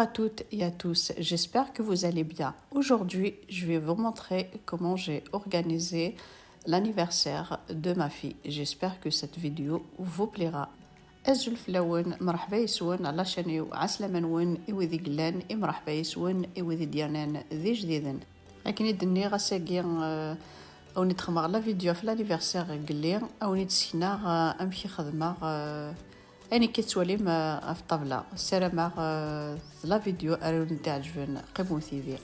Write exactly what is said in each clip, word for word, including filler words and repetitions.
À toutes et à tous, j'espère que vous allez bien. Aujourd'hui, je vais vous montrer comment j'ai organisé l'anniversaire de ma fille. J'espère que cette vidéo vous plaira. Azul fell-awen, mreḥba yes-wen, ɛla ccan-iw, ɛeslama-nwen i wid i yellan, i mreḥba yes-wen i wid i d-yernan d ijdiden. Akken i d-nniɣ ass-agi, euh, awen-id-xedmeɣ la vidéo ɣef l'anniversaire n yelli, awen-id-sekneɣ, euh, amek i xedmeɣ, euh, ayen akka tettwalim, euh, ɣef ṭṭabla. Ssarameɣ, euh, d la vidéo ara wen-d-iɛeǧben. Qqimet yid-i.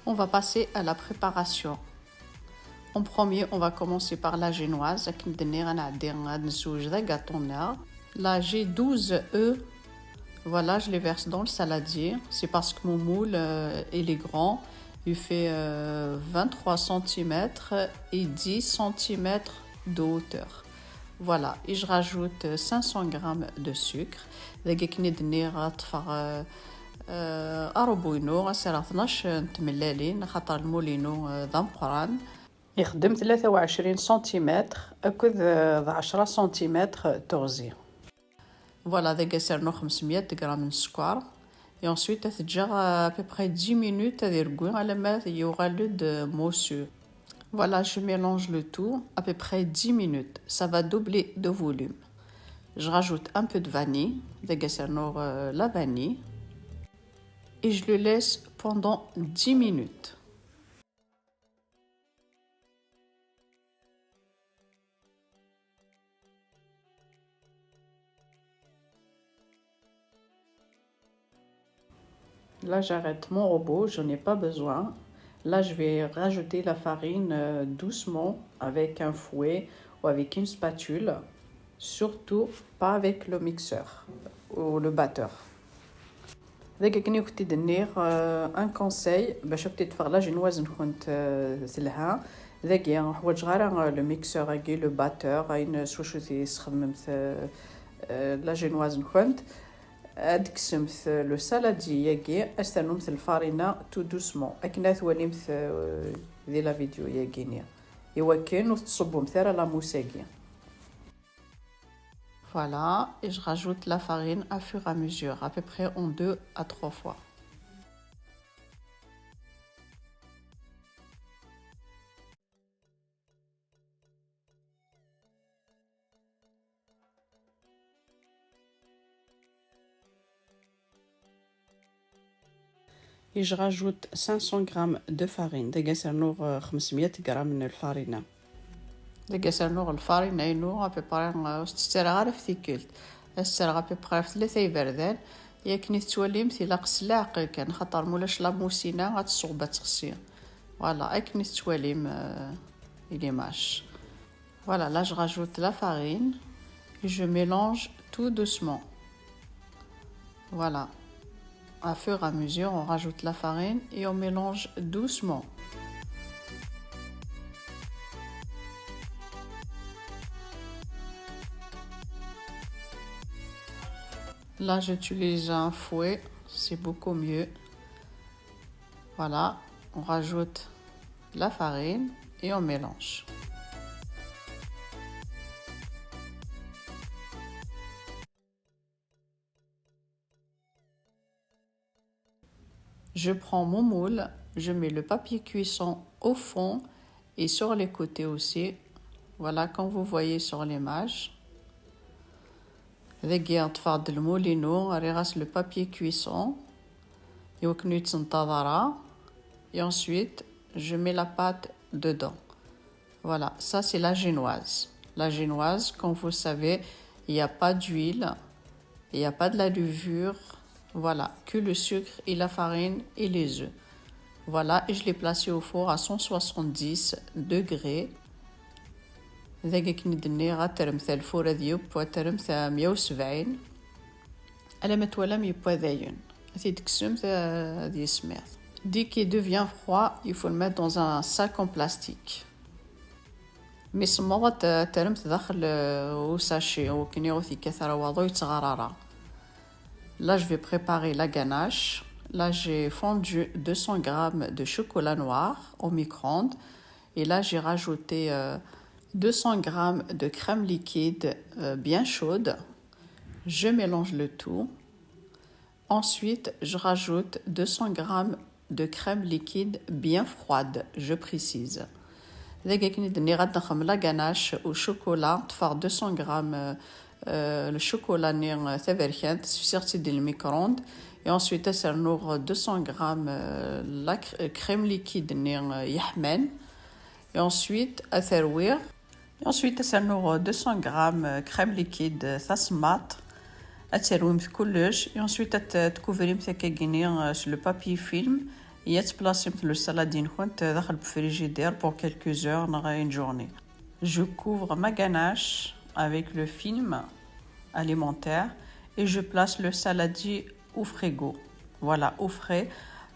On va passer à la préparation. En premier, on va commencer par la génoise. Akken d-nniɣ, ad nɛeddi ad nessewjed agaṭu-nneɣ. La G douze E, voilà, je les verse dans le saladier. C'est parce que mon moule, euh, il est grand. Il fait, euh, vingt-trois centimètres et dix centimètres de hauteur. Voilà, et je rajoute cinq cents grammes de sucre. Dagi akken i d-nniɣ, ṭṭfeɣ, euh, euh, aṛubu-inu, ad s-rreɣ tnac n tmellalin, axaṭer lmul-inu, euh, d ameqqran. Ixeddem tlata u ɛecrin centimètres akked, euh, d ɛecra centimètres teɣzi. Voilà, dagi ad s-rnuɣ xemsemya gram n sskeṛ. Et ensuite, ad t-ǧǧeɣ à peu près dix minutes ad iregwi alamma yuɣal-d mousseux. Voilà, je mélange le tout à peu près dix minutes. Ça va doubler de volume. Je rajoute un peu de vanille, dagi ad s-rnuɣ, euh, la vanille. Et je le laisse pendant dix minutes. Là, j'arrête mon robot, je n'ai pas besoin. Là, je vais rajouter la farine, euh, doucement avec un fouet ou avec une spatule. Surtout pas avec le mixeur ou le batteur. Dagi akken i kent-id-nniɣ, euh, un conseil, bac ad kent-id-teffeɣ la génoise-nkent, euh, telha. Dagi, ur ḥwaǧeɣ ara, euh, le mixeur-agi, le batteur, ayen s wacu tesxedmemt, euh, euh, la génoise-nkent. Ad d-tekksemt, euh, le saladier-agi, ad s-ternumt lfarina tout doucement. Akken ad twalimt, euh, di la vidéo-yagi-ni. Iwakken ur tettṣubbumt ara la mousse-agi. Voilà, et je rajoute la farine à fur et à mesure, à peu près en deux à trois fois. Et je rajoute cinq cents grammes de farine. Dagi ad s-rnuɣ, euh, xemsemya gram n lfarina. Dagi ad s-rnuɣ lfarina-inu, à peu près, euh, ur s-tt-ttarraɣ ara ɣef tikkelt. Ad s-tt-rreɣ à peu près ɣef tlata iberdan. Akken i tettwalimt, ilaq s leɛqel kan, xaṭer ma ulac la mousse-ina, ad tṣubb, ad texsi. Voilà, akken i tettwalim, euh, l'image. Voilà, là je rajoute la farine et je mélange tout doucement. Voilà. À fur et à mesure, on rajoute la farine et on mélange doucement. Là, j'utilise un fouet, c'est beaucoup mieux. Voilà, on rajoute la farine et on mélange. Je prends mon moule, je mets le papier cuisson au fond et sur les côtés aussi. Voilà, comme vous voyez sur l'image. Dagi ṭṭfeɣ-d lmul-inu, rriɣ-as le papier cuisson. Iwakken ur yettenṭaḍ ara. Et ensuite, je mets la pâte dedans. Voilà, ça c'est la génoise. La génoise, comme vous le savez, il n'y a pas d'huile, il n'y a pas de la levure. Voilà, que le sucre et la farine et les œufs. Voilà, et je l'ai placé au four à cent soixante-dix degrés. Dagi akken i d-nniɣ, ad terremt ar lfur ad yeww, ad terremt a meyya u sebɛin. Alamma twalam yewwa dayen, ad t-id-tekksem, ad yismiḍ. Dès qu'il devient froid, il faut le mettre dans un sac en plastique. Mi semmeḍ, ad t-, ad terremt daxel, euh, usachet, akken ur t-yekkat ara waḍu, yettɣar ara. Là, je vais préparer la ganache. Là, j'ai fondu deux cents grammes de chocolat noir au micro-ondes. Et là, j'ai rajouté, euh, deux cents grammes de crème liquide, euh, bien chaude. Je mélange le tout. Ensuite, je rajoute deux cents grammes de crème liquide bien froide, je précise. Dagi akken i d-nniɣ ad nexdem la ganache au chocolat, ṭṭfeɣ deux cents grammes, euh, euh, le chocolat-nni, euh, taberkant, sefsiɣ-tt-id di lmicro-ondes, et ensuite ad s-rnuɣ deux cents grammes, euh, la cr-, crème liquide-nni, euh, yeḥman, et ensuite ad t-rwiɣ. Et ensuite, ad s-rnuɣ deux cents grammes crème liquide tasemmaḍt. Ad terwimt kullec. Et ensuite, ad t-, tkuvrimt akkagini, euh, s le papier film. Et ad tplasimt le saladier-nkent daxel le frigidaire pour quelques heures, neɣ une journée. Je couvre ma ganache avec le film alimentaire et je place le saladier au frigo. Voilà, au frais,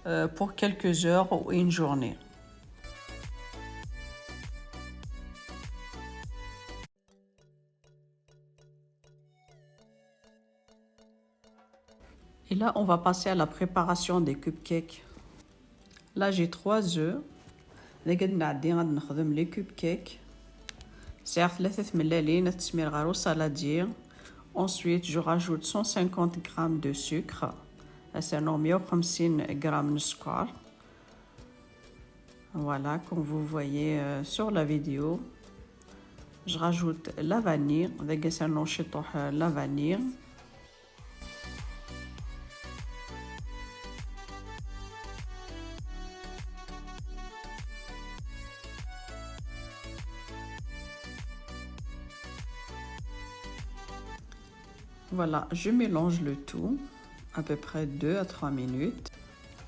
euh, pour quelques heures ou une journée. Et là, on va passer à la préparation des cupcakes. Là, j'ai trois œufs. Dagi ad nɛeddi ad nexdem les cupcakes. Sɛiɣ tlata tmellalin, ad tesmir ɣer usaladier. Ensuite, je rajoute cent cinquante grammes de sucre. Ad s-rnuɣ meyya u xemsin gram n sskeṛ. Voilà, comme vous voyez, euh, sur la vidéo, je rajoute la vanille. Dagi ad s-rnuɣ ciṭuḥ, euh, la vanille. Voilà, je mélange le tout à peu près deux à trois minutes.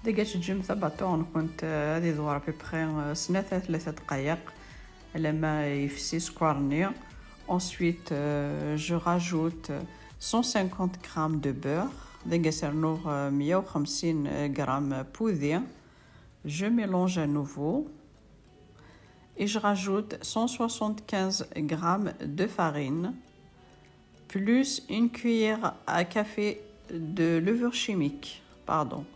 Dagi ad teǧǧemt abaṭu-nkent, euh, ad iḍwer à peu près, euh, snat ar tlata dqayeq, alamma yefsi sskeṛ-nni. Ensuite, euh, je rajoute cent cinquante grammes de beurre. Dagi ad s-rnuɣ, euh, meyya u xemsin gram n wudi. Je mélange à nouveau. Et je rajoute cent soixante-quinze grammes de farine, plus une cuillère à café de levure chimique. Pardon.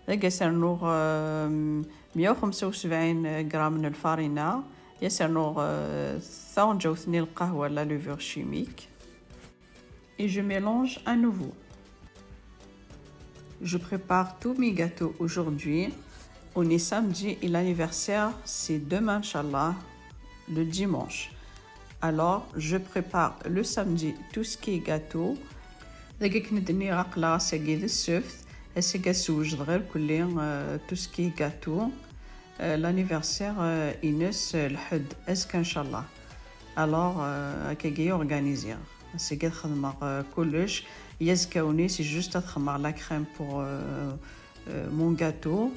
Dagi ad s-rnuɣ, euh, meyya u xemsa u sebɛin gram n lfarina. Ad s-rnuɣ, euh, taɣenǧawt-nni n lqahwa, la levure chimique. Et je mélange à nouveau. Je prépare tous mes gâteaux aujourd'hui. On est samedi et l'anniversaire, c'est demain, Inch'Allah, le dimanche. Alors, je prépare le samedi tout ce qui est gâteau. Dagi akken i d-nniɣ, aql-aɣ ass-agi d ssebt, ass-agi ad sewjdeɣ irkelli, euh, tout ce qui est gâteau. Euh, l'anniversaire, euh, ines, euh, lḥedd, azekka, Inch'Allah. Alors, euh, akkagi i organiziɣ. Ass-agi ad xedmeɣ, euh, kullec. Yazekka-nni, c'est juste ad xedmeɣ la crème pour, euh, euh, mon gâteau,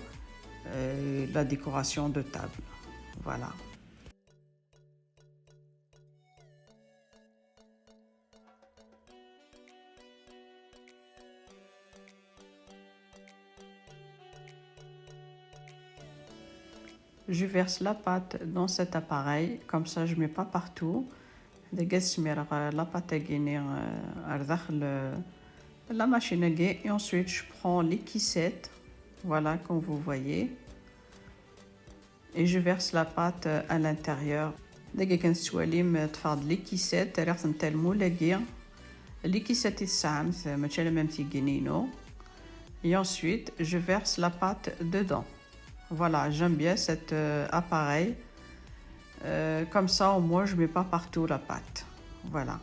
euh, la décoration de table. Voilà. Je verse la pâte dans cet appareil, comme ça je mets pas partout. Dagi ad smireɣ, euh, la pâte-agi-ni, euh, ar daxel, euh, la machine-agi. Et ensuite, je prends les caissettes. Voilà, comme vous voyez. Et je verse la pâte, euh, à l'intérieur. Dagi kan tettwalim, euh, ṭṭfeɣ-d les caissettes, rriɣ-tent ar lmul-agi. Les caissettes i tesɛamt, euh, mačči alamma am tigi-inu. Et ensuite, je verse la pâte dedans. Voilà, j'aime bien cet, euh, appareil. Euh, comme ça, au moins, je mets pas partout la pâte. Voilà.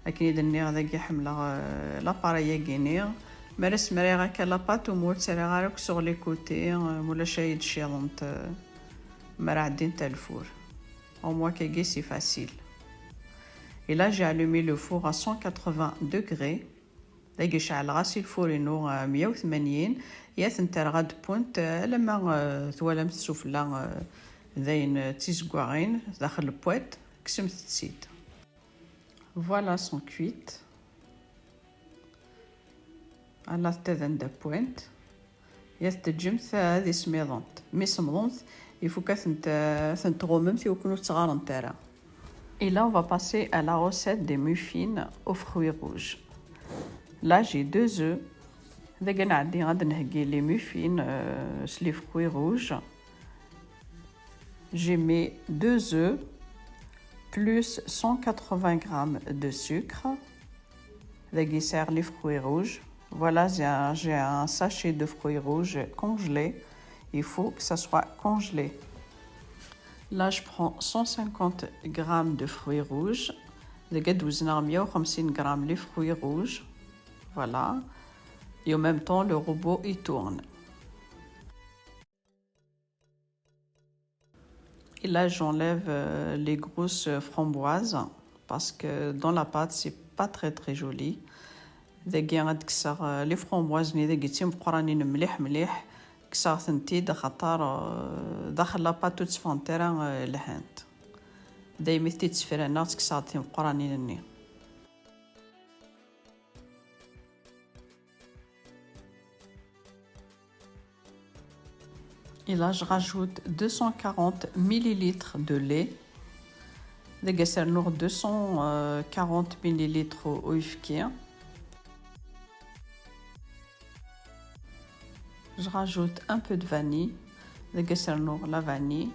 Akken i d-nniɣ dagi, ḥemmleɣ, euh, l'appareil-agi-ni. Mi ara smiriɣ akka la pâte, au moins, ur tt-rriɣ ara akk sur les côtés, euh, ma ulac ay d-ciḍent, euh, mi ara ɛeddint ar lfur. Au moins, akkagi, c'est facile. Et là, j'ai allumé le four à cent quatre-vingts degrés. Dagi ceɛleɣ-as i lfur-inu, euh, meyya u tmanyin, ad tent-rreɣ ad d-wwent, euh, alamma, euh, twalamt sufella, euh, dayen, euh, d tizeggaɣin, daxel n wad, kksemt-tt-id. Voilà, sont cuites. Ala, ttadant-d ad wwent. Ad tent-teǧǧemt ad ismiḍent. Mi semḍent, ifuk ad tent-, ad tent-tɣummemt i wakken ur ttɣarent ara. Et là, on va passer à la recette des muffins aux fruits rouges. Là, j'ai deux œufs. Dagi ad nɛeddi ad nheggi les muffins, euh, s les fruits rouges. J'ai mis deux œufs plus cent quatre-vingts grammes de sucre. Dagi sɛiɣ les fruits rouges. Voilà, j'ai un, j'ai un sachet de fruits rouges congelés. Il faut que ça soit congelé. Là, je prends cent cinquante grammes de fruits rouges. Deg-a d-wezneɣ meyya u xemsin grammes les fruits rouges. Voilà. Et en même temps, le robot, il tourne. Et là, j'enlève, euh, les grosses framboises parce que dans la pâte, c'est pas très, très joli. Dagi, ad kkseɣ, euh, les framboises-nni dagi d timeqqranin mliḥ, mliḥ. Kkseɣ-tent-id, axaṭer, euh, daxel la pâte ur tteffɣent ara, euh, lhant. Daymi t-id-ssefraneɣ, ttekkseɣ-d timeqqranin-nni. Et là, je rajoute deux cent quarante millilitres de lait. Dagi ad as-rnuɣ deux cent quarante millilitres uyefki. Je rajoute un peu de vanille. Dagi ad as-rnuɣ la vanille.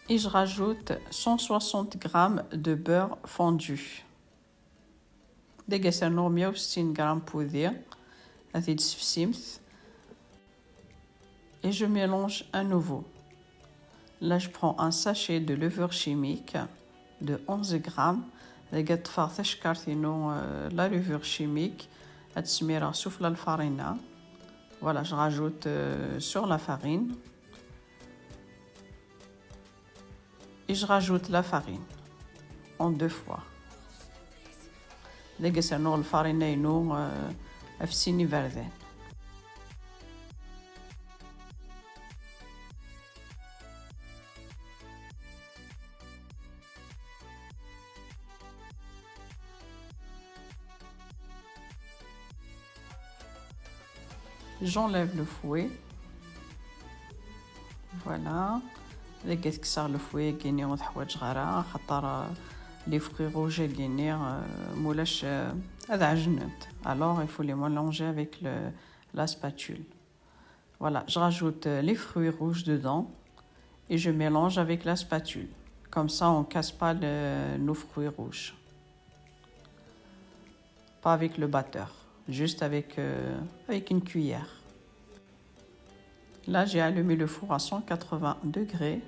Et je rajoute cent soixante grammes de beurre fondu. Dagi ad as-rnuɣ meyya u settin grammes n wudi, ad t-id-tessefsimt. Et je mélange à nouveau. Là, je prends un sachet de levure chimique de onze grammes. Dagi ad ṭṭfeɣ tacekkart-inu, euh, la levure chimique, ad tt-smireɣ sufella n lfarina. Voilà, je rajoute, euh, sur la farine. Et je rajoute la farine en deux fois. Dagi ad as-rnuɣ lfarina-inu, euh, ɣef sin iberdan. J'enlève le fouet. Voilà. Dagi ad kkseɣ le fouet-agi-ni ur t-ḥwaǧeɣ ara, axaṭer, euh, les fruits rouges-agi-ni, euh, mulac, euh, ad ɛejnent. Alors, il faut les mélanger avec le, la spatule. Voilà, je rajoute, euh, les fruits rouges dedans et je mélange avec la spatule. Comme ça, on casse pas le, nos fruits rouges. Pas avec le batteur, juste avec, euh, avec une cuillère. Là, j'ai allumé le four à cent quatre-vingts degrés.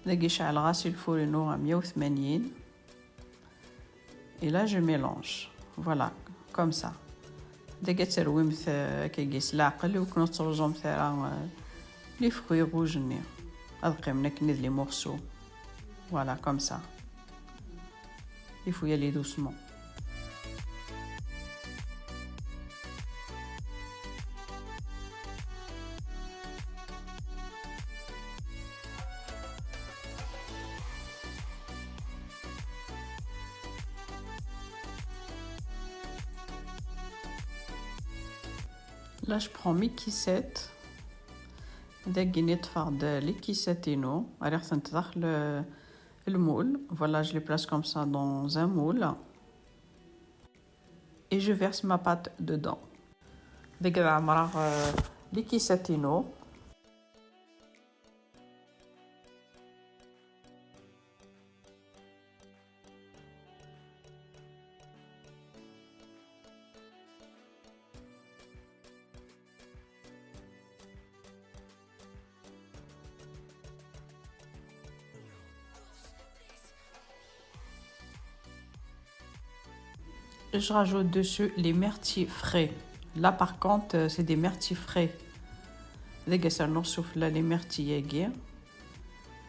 Dagi ceɛleɣ-as lfur-inu à meyya u tmanyin. Et là, je mélange. Voilà, comme ça. Dagi ad terwimt, euh, akkagi s leɛqel, i wakken ur tettruẓumt ara, euh, les fruits rouges-nni. Ad qqimen akken d les morceaux. Voilà, comme ça. Il faut y aller doucement. Là, je prends mes caissettes. Dagi ad ṭṭfeɣ les caissettes-inu. Rriɣ-tent daxel, euh, le moule. Voilà, je les place comme ça dans un moule. Et je verse ma pâte dedans. Dagi ad ɛemmreɣ, euh, les caissettes-inu. Je rajoute dessus les myrtilles frais. Là, par contre, euh, c'est des myrtilles frais. Dagi ad as-rnuɣ sufella les myrtilles-agi.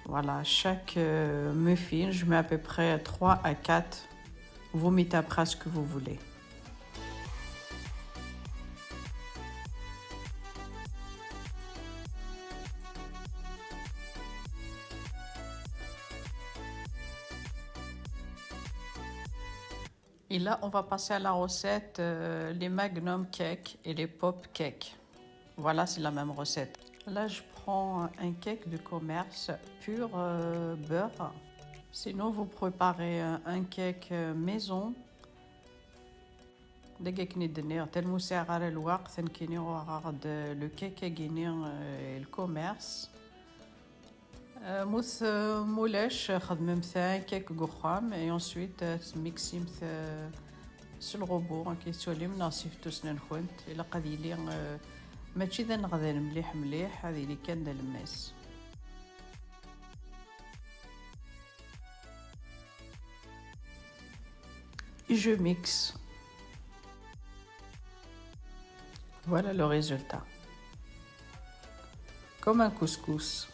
Voilà, chaque, euh, muffin, je mets à peu près trois à quatre. Vous mettez après ce que vous voulez. Et là, on va passer à la recette, euh, les Magnum Cake et les Pop Cake. Voilà, c'est la même recette. Là, je prends un cake de commerce pur, euh, beurre. Sinon, vous préparez un, un cake, euh, maison. Dagi akken i d-nniɣ, tal mu sɛiɣ ara lweqt, nekkini uɣeɣ-d le cake-agi-ni, euh, le commerce. Euh, mut, euh, mulac, xedmemt un cake deg uxxam, et ensuite, euh, tmiksemt, euh, s lɣubu, akken tettwalim, neɣ s ifettusen-nkent. Ilaq ad yili, euh, mačči d aneɣdan mliḥ mliḥ, ad yili kan d alemmas. Je mixe. Voilà le résultat. Comme un couscous.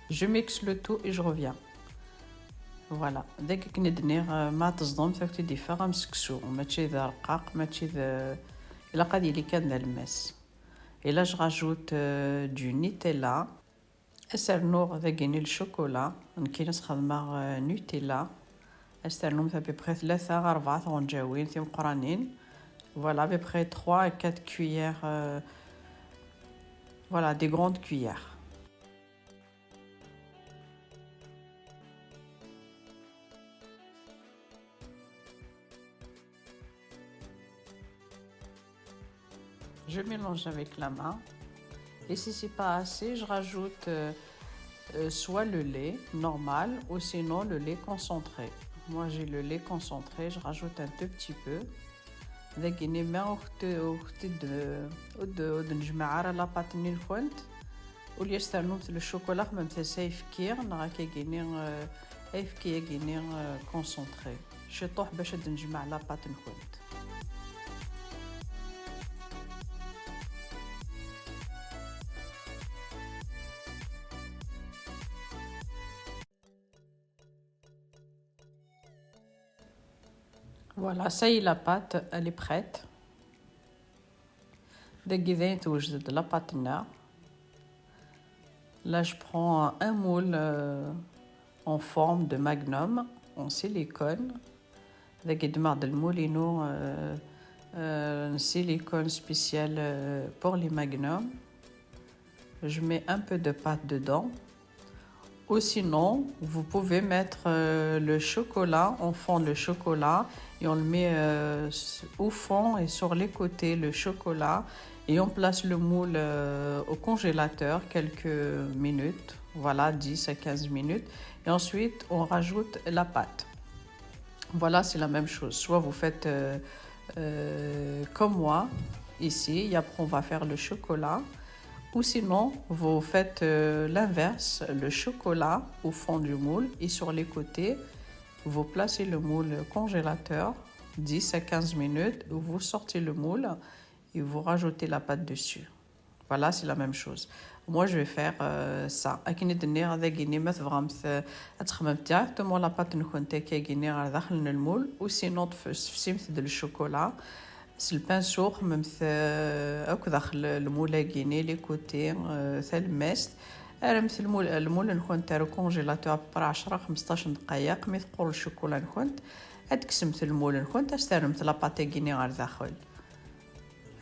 Je mixe le tout et je reviens. Voilà. Dagi akken i d-nniɣ, euh, ma teẓḍem, ad ak-t-id-iffeɣ am seksu. Mačči d arqaq, mačči d, ilaq ad yili kan d alemmas. Et là, je rajoute, euh, du Nutella. Ad s-rnuɣ dagi-ni le chocolat, nekkini ad s-xedmeɣ, euh, Nutella. Ad s-ternumt à peu près tlata ɣer rebɛa tɣenǧawin timeqranin. Voilà, à peu près trois à quatre cuillères, euh, voilà, des grandes cuillères. Je mélange avec la main. Et si c'est pas assez, je rajoute, euh, euh, soit le lait normal ou sinon le lait concentré. Moi, j'ai le lait concentré, je rajoute un tout petit peu. Dagi-ni ma ur t-, ur t-id-, ur d-, ur d-nejmeɛ ara la pâte-nni-nkent. Au lieu ad s-ternumt le chocolat, xedmemt-as ayefki, neɣ akkagi-ni, euh, ayefki-agi-ni, euh, concentré. Ciṭuḥ bac ad d-nejmeɛ la pâte-nkent. Voilà, ça y est, la pâte, elle est prête. Dagi dayen tewjed-d la pâte-nneɣ. Là, je prends un moule, euh, en forme de magnum, en silicone. Dagi ddmeɣ-d lmul-inu, euh, euh, en silicone spécial, euh, pour les magnums. Je mets un peu de pâte dedans. Ou sinon, vous pouvez mettre, euh, le chocolat, on fond le chocolat et on le met, euh, s-, au fond et sur les côtés, le chocolat. Et on place le moule, euh, au congélateur quelques minutes, voilà, dix à quinze minutes. Et ensuite, on rajoute la pâte. Voilà, c'est la même chose. Soit vous faites, euh, euh, comme moi, ici, et après on va faire le chocolat. Ou sinon, vous faites, euh, l'inverse, le chocolat au fond du moule et sur les côtés, vous placez le moule au congélateur dix à quinze minutes, vous sortez le moule et vous rajoutez la pâte dessus. Voilà, c'est la même chose. Moi, je vais faire, euh, ça. Akken i d-nniɣ, dagi-ni ma tebɣamt, euh, ad txedmemt directement la pâte-nkent akkagi-ni ɣer daxel n lmul, ou sinon tf-, tessefsimt-d le chocolat s lpinceau, xedmemt, euh, akk daxel lmul-agi-ni, les côtés, euh, talemmast. Rremt lmul, lmul-nkent ar ucongélateur à peu près ɛecra xmesṭac n ddqayeq, mi teqqur le chocolat-nkent, ad d-tekksemt lmul-nkent, ad s-terremt la pâte-agi-ni ɣer daxel.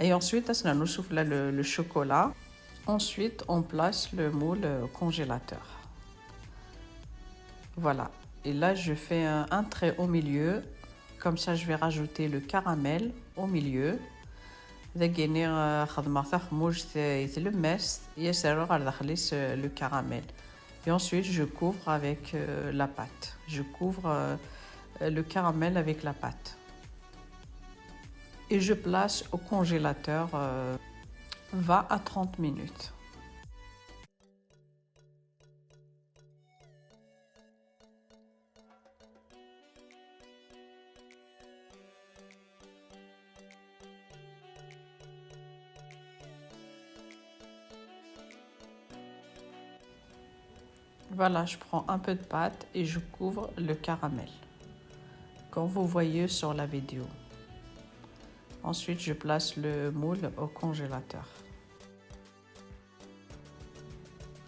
Et ensuite, on a le, le chocolat. Ensuite, on place le moule au congélateur. Voilà. Et là, je fais un, un trait au milieu. Comme ça, je vais rajouter le caramel au milieu. Dagi-ni, euh, xedmeɣ taxemmuct i tlemmast, i as-rreɣ ɣer daxel-is, euh, le caramel. Et ensuite, je couvre avec, euh, la pâte. Je couvre, euh, le caramel avec la pâte. Et je place au congélateur, euh, vingt à trente minutes. Voilà, je prends un peu de pâte et je couvre le caramel, comme vous voyez sur la vidéo. Ensuite, je place le moule au congélateur.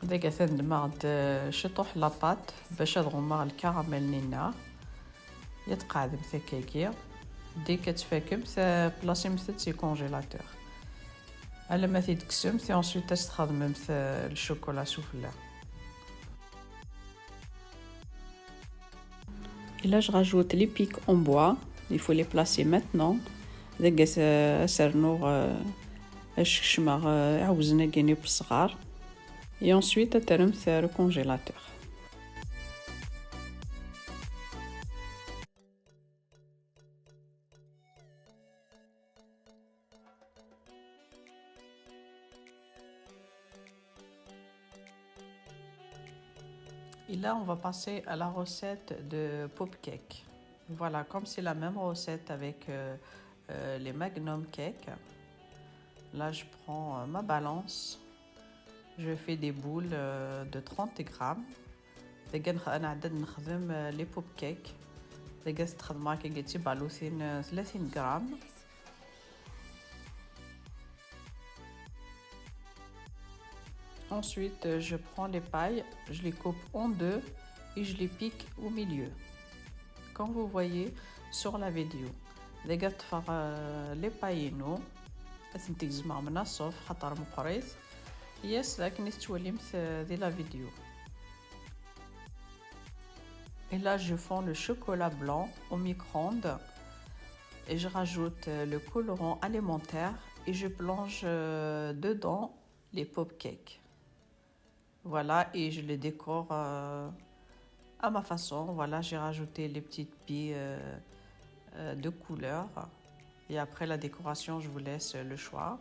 Dagi atan ddmeɣ-d, euh, ciṭuḥ la pâte bac ad ɣummeɣ lkaramel-nni-nneɣ. Ad tqeɛdemt akkagi. Dès que tfakemt, euh, placimt-t si congélateur. Alamma t-id-tekksemt, et ensuite ad s-txedmemt, euh, le chocolat soufflé. Et là, je rajoute les pics en bois. Il faut les placer maintenant. Dagi ad s-rnuɣ, euh, ad skecmeɣ, euh, iɛewzen-agi-nni n wesɣar. Et ensuite, ad terremt ar congélateur. Et là, on va passer à la recette de pop cake. Voilà, comme c'est la même recette avec, euh, euh, les Magnum Cake, là, je prends, euh, ma balance. Je fais des boules, euh, de trente grammes. Dagi ad nx-, ad nɛedda ad nexdem, euh, les pop cake. Dagi ad txedmeḍ akka d tibalutin, euh, ثلاثين غرام. Ensuite, euh, je prends les pailles, je les coupe en deux et je les pique au milieu. Comme vous voyez sur la vidéo. Dagi ad ṭṭfeɣ, euh, les pailles-inu. Ad tent-gezmeɣ من الصوف خاطر meqqrit. Yes, d akken i tettwalimt, euh, di la vidéo. Et là, je fonds le chocolat blanc au micro-ondes et je rajoute, euh, le colorant alimentaire et je plonge, euh, dedans les pop cakes. Voilà, et je les décore, euh, à ma façon. Voilà, j'ai rajouté les petites billes, euh, euh, de couleur. Et après la décoration, je vous laisse le choix.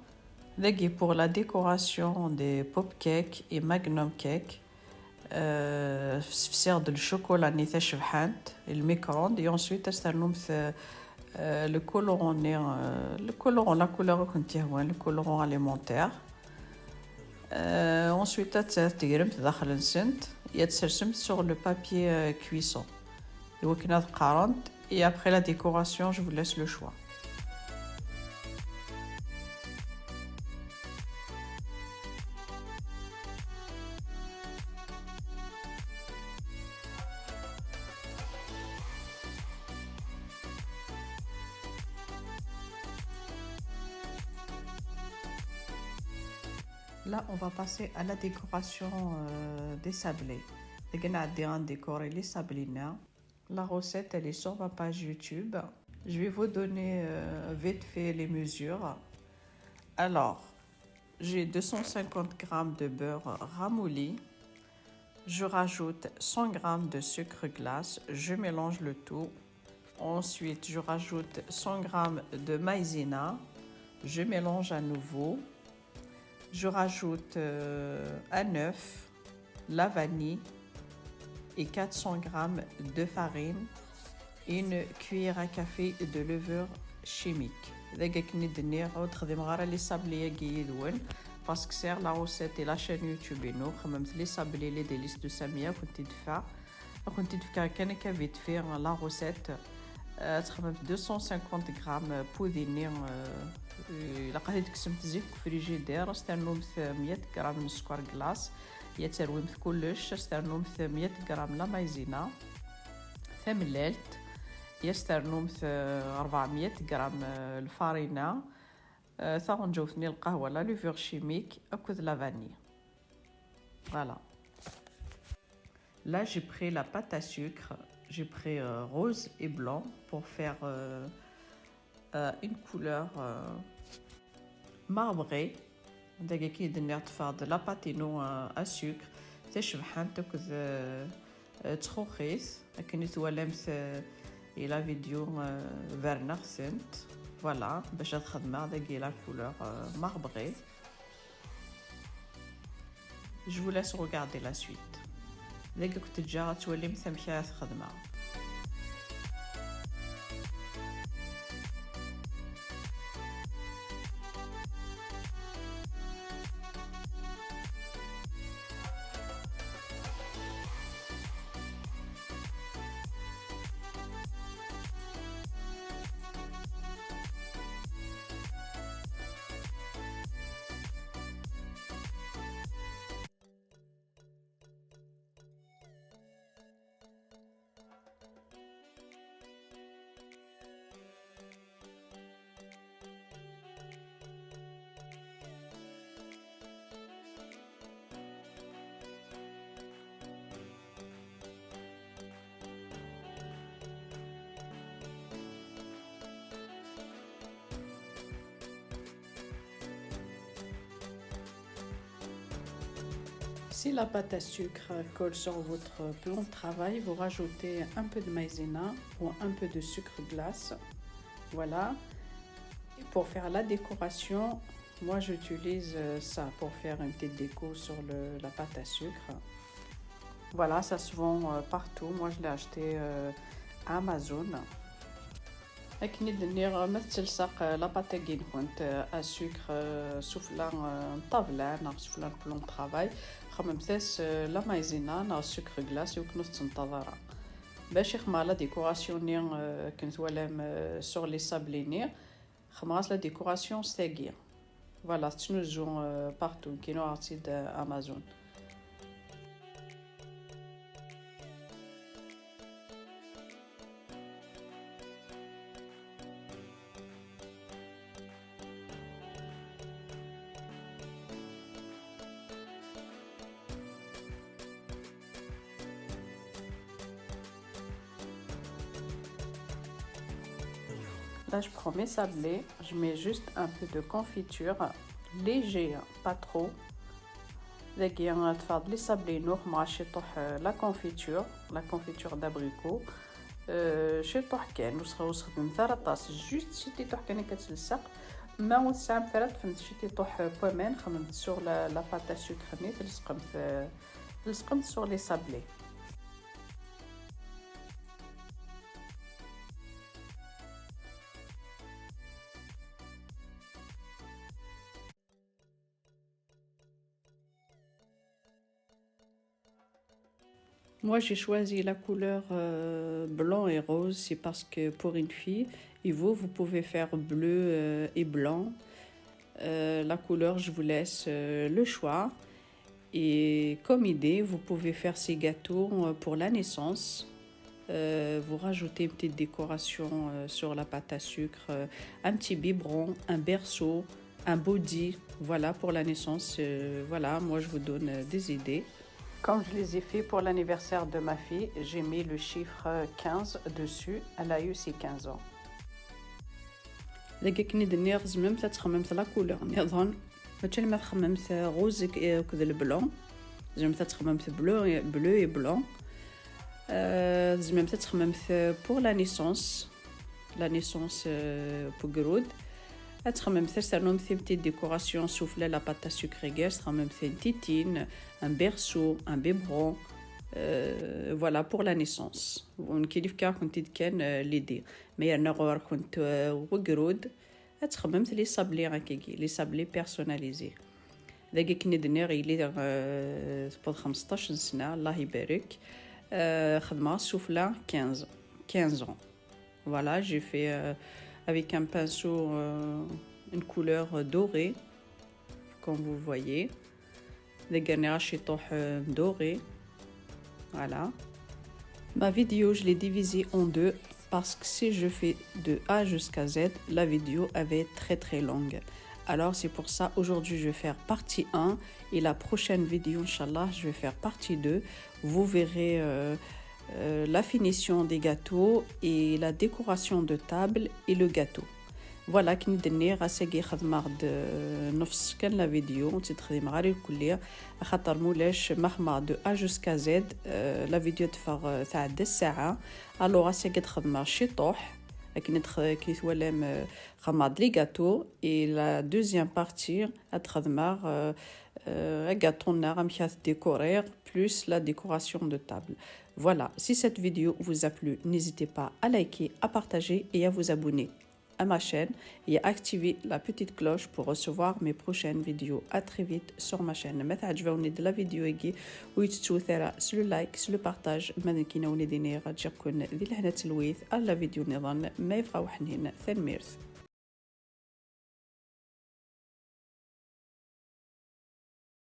Dagi, pour la décoration des pop cakes et magnum cakes, euh, sfsiɣ-d le chocolat-nni tacebḥant, le micro-ondes, et ensuite ad s-ternumt, euh, euh, le colorant-nni, euh, le colorant, la couleur i kent-yehwan, le colorant alimentaire. Euh, ensuite, ad t-, ad tegremt daxel-nsent, et ad tsersemt sur le papier, euh, cuisson. Iwakken ad qqarent, et après la décoration, je vous laisse le choix. Là, on va passer à la décoration, euh, des sablés. Dagi ad nɛeddi ad ndécorer les sablés-nni. La recette, elle est sur ma page YouTube. Je vais vous donner, euh, vite fait les mesures. Alors, j'ai deux cent cinquante grammes de beurre ramolli. Je rajoute cent grammes de sucre glace. Je mélange le tout. Ensuite, je rajoute cent grammes de maïzena. Je mélange à nouveau. Je rajoute, euh, un œuf, la vanille et quatre cents grammes de farine, une cuillère à café de levure chimique. Dagi akken i d-nniɣ, ur d-xdimeɣ ara les sablés-agi yid-wen, parce que sɛiɣ la recette et la chaîne YouTube-inu, xemmemt les sablés, les délices de Samia, ad kent-id-fkeɣ, ad kent-id-fkeɣ kan akka vite fait la recette. Euh, ad txedmemt deux cent cinquante grammes n wudi-nni, euh, euh, ilaq ad t-id-tekksemt zik deg ufrijider, ad s-ternumt meyya gram n sskeṛ glace, ad terwimt kullec, ad s-ternumt meyya gram la maïzena tamellalt, ad s-ternumt, euh, ṛebɛemya gram, euh, lfarina, euh, taɣenǧawt-nni n lqahwa, la levure chimique, akked la vanille. Voilà. Là, j'ai pris la pâte à sucre, j'ai pris, euh, rose et blanc pour faire, euh, euh, une couleur, euh, marbrée. Dagi akken i d-nniɣ, ṭṭfeɣ-d la pâte-inu, euh, à sucre, tacebḥant akked, euh, euh, txuxit, akken i twalamt, euh, i la vidéo, euh, berneɣ-tent. Voilà, bac ad xedmeɣ dagi la couleur, euh, marbrée. Je vous laisse regarder la suite. Dagi ad kent-ǧǧeɣ ad twalimt amek ara t-xedmeɣ. Si la pâte à sucre colle sur votre plan de travail, vous rajoutez un peu de maïzena ou un peu de sucre glace. Voilà. Et pour faire la décoration, moi j'utilise euh, ça pour faire une petite déco sur le- la pâte à sucre. Voilà, ça se vend euh, partout. Moi je l'ai acheté euh, à Amazon. Akken i d-nniɣ, ma tettlsaq la pâte-agi-nkent à sucre sufella n ṭṭabla neɣ sufella n plan de travail, xemmemt-as la maïzena neɣ sucre glace i wakken ur tettenṭaḍ ara. Bac i xemmeɣ la décoration-nni akken twalam sur les sablés-nni, xemmeɣ-as la décoration s tagi. Voilà, tettnuzzu partout, nekkin uɣeɣ-tt-id Amazon. Là, je prends mes sablés, je mets juste un peu de confiture, léger, pas trop. Dagi ad tfeḍ les sablés-inu, xemmeɣ-as ciṭuḥ la confiture, la confiture d'abricot. Ciṭuḥ kan, ur sxedmet ara aṭas, juste ciṭuḥ kan akka ad ttlsaq. Ma ur tesɛamt ara, ṭṭfemt ciṭuḥ n waman, xemmemt sur la pâte à sucre-nni, tlesqemt sur les sablés. Moi, j'ai choisi la couleur euh, blanc et rose, c'est parce que pour une fille, et vous, vous pouvez faire bleu euh, et blanc. Euh, la couleur, je vous laisse euh, le choix. Et comme idée, vous pouvez faire ces gâteaux euh, pour la naissance. Euh, vous rajoutez une petite décoration euh, sur la pâte à sucre, euh, un petit biberon, un berceau, un body. Voilà pour la naissance. Euh, voilà, moi je vous donne euh, des idées. Comme je les ai fait pour l'anniversaire de ma fille, j'ai mis le chiffre quinze dessus. Elle a eu ses quinze ans. Dagi akken i d-nniɣ, tzemremt ad txemmemt la couleur nniḍen, mačči alamma txemmemt rose akked le blanc. Tzemremt ad txemmemt bleu, bleu et blanc. Euh, tzemremt ad txemmemt pour la naissance, la naissance euh, n ugrud. Ad txemmemt, ad ternumt une petite décoration sufella la pâte à sucre-agi, ad txemmemt une titine, un berceau, un biberon. Euh, voilà pour la naissance. Nekk fkiɣ-kent-id kan euh, l'idée. Ma yerna ɣur-kent euh, ugrud, ad txemmemt les sablés akkagi, les sablés personnalisés. Dagi akken i d-nniɣ yili euh, tewweḍ xmesṭac n sna, Allah ibarek. Euh, xedmeɣ sufella quinze, quinze ans. Voilà, j'ai fait euh, avec un pinceau euh, une couleur dorée, comme vous voyez. Dagi rniɣ-as ciṭuḥ euh, doré. Voilà. Ma vidéo, je l'ai divisée en deux parce que si je fais de A jusqu'à Z, la vidéo elle va être très très longue. Alors c'est pour ça aujourd'hui je vais faire partie un et la prochaine vidéo, Inch'Allah, je vais faire partie deux. Vous verrez euh, euh, la finition des gâteaux et la décoration de table et le gâteau. Voilà, akken i d-nniɣ, ass-agi xedmeɣ-d euh, nofs kan la vidéo, ur tt-id-xdimeɣ ara irkelli, axaṭer mulac ma xedmeɣ de A jusqu'à Z, euh, la vidéo teffeɣ euh, tɛedda ssaɛa. Alors ass-agi ad xedmeɣ ciṭuḥ, akken i twalam euh, xedmeɣ-d les gâteaux, et la deuxième partie ad xedmeɣ euh, euh, agatu-nneɣ, amek ad t-décoriɣ, plus la décoration de table. Voilà, si cette vidéo vous a plu, n'hésitez pas à liker, à partager et à vous abonner à ma chaîne et à activer la petite cloche pour recevoir mes prochaines vidéos. À très vite sur ma chaîne. Ma teɛǧeb-awen-id la vidéo-agi, ur tettut ara s le like, s le partage, ma d nekkini ad wen-id-iniɣ ǧǧiɣ-ken di lehna d talwit ar la vidéo nniḍen ma yebɣa uḥnin. Tanemmirt.